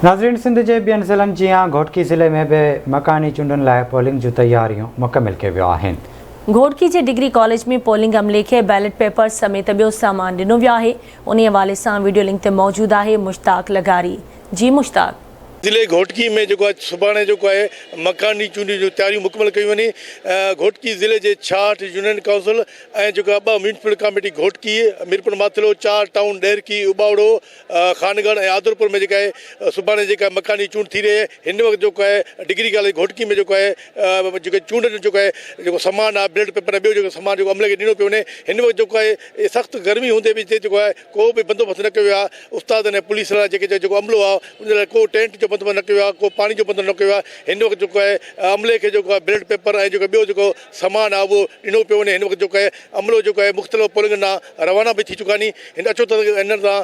ناظرين سنڌ جي ٻين ضلعن جيان گهوٽڪي ضلعي ۾ به مڪاني چونڊن لاء پولنگ جون تياريون مڪمل ڪيون ويون آهن. گهوٽڪي جي ڊگري ڪاليج ۾ پولنگ عملي کي بيلٽ پيپر سميت ٻيو سامان ڏنو ويو آهي انهي حوالي سان وڊيو لنڪ تي موجود آهي مشتاق لغاري جي مشتاق. ضلعي گهوٽڪي ۾ جيڪو آهي سڀاڻي جيڪو آهي مڪاني چونڊن جون تياريون مڪمل ڪيون وڃي گهوٽڪي ضلعي جي 66 يونين ڪائونسل ۽ جيڪو آهي ٻه ميونسپل ڪاميٽي گهوٽڪي ميرپور ماٿيلو چار ٽائون ڏهرڪي اٻاوڙو خانڳڙهه ۽ آدرپور ۾ جيڪا آهي سڀاڻي جيڪا مڪاني چونڊ ٿي رهي آهي هن وقت جيڪو آهي ڊگري ڪاليج گهوٽڪي ۾ جيڪو آهي جيڪي چونڊ جو جيڪو آهي جيڪو سامان آهي بيلٽ پيپر ۽ ٻيو جيڪو سامان جيڪو عملي کي ڏنو پيو وڃي هن وقت جيڪو آهي سخت گرمي هوندي به هتي جيڪو آهي ڪو به بندوبست نه ڪيو ويو آهي استادن ۽ پوليس لاء جيڪي جيڪو عملو آهي ان لاء ڪو ٽينٽ جو بندوبست نه ڪيو ويو آهي ڪو پاڻي جو بندوبست نه ڪيو ويو آهي هن وقت جيڪو آهي عملي کي جيڪو آهي بيلٽ پيپر ۽ جيڪو ٻيو جيڪو سامان آهي اهو ڏنو پيو وڃي هن وقت جيڪو آهي عملو جيڪو آهي مختلف پولنگ ڏانهن روانا به ٿي چڪا آهن هن اچو ته هنن سان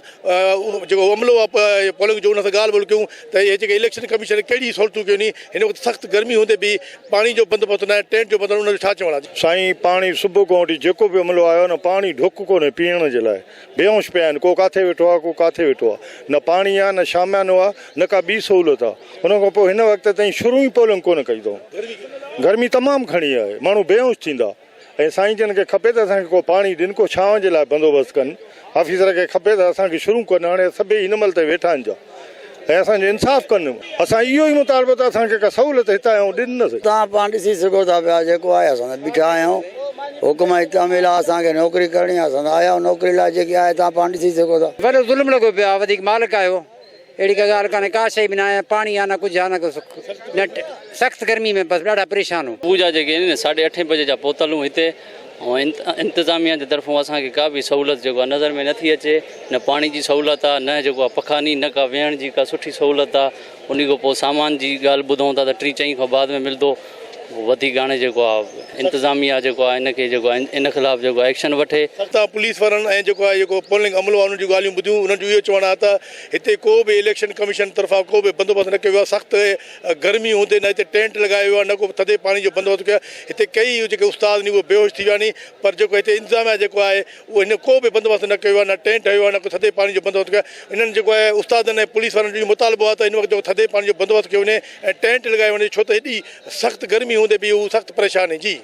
جيڪو عملو آهي پولنگ جو ان سان ڳالهه ٻولهه ڪيون ته هي جيڪي اليڪشن ڪميشن ڪهڙي سهولتون ڪيون آهن هن وقت سخت گرمي هوندي به پاڻي جو بندوبست ناهي ٽينٽ جو بندوبست ان جو ڇا چوڻ آهي. سائين پاڻي صبح کان وٺي جيڪو به عملو آيو نه پاڻي ڍڪ ڪونهي پيئڻ جي لاء بيهوش پيا آهن ڪو ڪاٿي ويٺو آهي ڪو ڪاٿي ويٺو آهي نه پاڻي آهي نه شاميانو آهي نه ڪا ٻي سهولت آهي ان کان پوء هن وقت تائين شروع ئي پولنگ ڪونه ڪئي اٿئون گرمي تمام گهڻي آهي ماڻهو بيهوش ٿيندا ۽ سائين جن کي کپي ته اسان کي ڪو پاڻي ڏين ڪو ڇانو جي لاء بندوبست ڪن آفيسر کي کپي ته اسان کي شروع ڪن هاڻي سڀئي هن مهل تائين ويٺا آهن جا ۽ اسان جو انصاف ڪن اسان اهو ئي مطالبو ته اسان کي ڪا سهولت هتان آيون ڏين نه سهي. توهان پاڻ ڏسي سگهو ٿا پيا جيڪو آهي اسان ته بيٺا آهيون حڪم جي تعميل آهي اسان کي نوڪري ڪرڻي آهي اسان ته آيا آهيون نوڪري لاء جيڪي آهي توهان پاڻ ڏسي سگهو ٿا. وڏو ظلم لڳو پيو آهي وڌيڪ مالڪ آهيو اهڙي ڪا ڳالهه ڪانهي ڪا شيء به ناهي پاڻي آهي نه ڪجهه آهي نه ڪو سک نه سخت گرمي ۾ بس ڏاڍا پريشان هون. پوڄا جيڪي آهن نه ساڍي اٺين بجي جا پهتل هون هتي ۽ انتظاميا جي طرفون اسان کي ڪا به سهولت جيڪو آهي نظر ۾ نٿي اچي نه پاڻي جي سهولت آهي نه جيڪو آهي پخاني نه ڪا ويهڻ جي ڪا سٺي سهولت آهي انهي کان پوء سامان جي ڳالهه ٻڌون ٿا ته ٽين چئين کان بعد ۾ ملندو وڌيڪ هاڻي جيڪو آهي انتظاميا جيڪو آهي ان کي جيڪو آهي ان خلاف جيڪو آهي ايڪشن وٺي. سرتان پوليس وارن ۽ جيڪو آهي جيڪو پولنگ عملو آهي انهن جون ڳالهيون ٻڌيون انهن جو اهو چوڻ آهي ته هتي ڪو به اليڪشن ڪميشن طرفان ڪو به بندوبست نه ڪيو ويو آهي سخت گرمي هوندي نه هتي ٽينٽ لڳايو ويو آهي نه ڪو ٿڌي پاڻي جو بندوبست ڪيو آهي هتي ڪئي جيڪي استاد آهن اهي بيهوش ٿي ويا آهن پر جيڪو هتي انتظاميا جيڪو آهي اهو هن ڪو به بندوبست نه ڪيو آهي نه ٽينٽ هنيو آهي نه ڪو ٿڌي پاڻي جو بندوبست ڪيو آهي انهن جيڪو آهي استادن ۽ پوليس وارن جو اهو مطالبو آهي ته هن وقت جيڪو ٿڌي پاڻي جو بندوبست ڪيو وڃي ۽ ٽينٽ لڳايو وڃي ڇو ته هيڏي سخت گرمي هوندي به هو سخت پريشان آهن جي.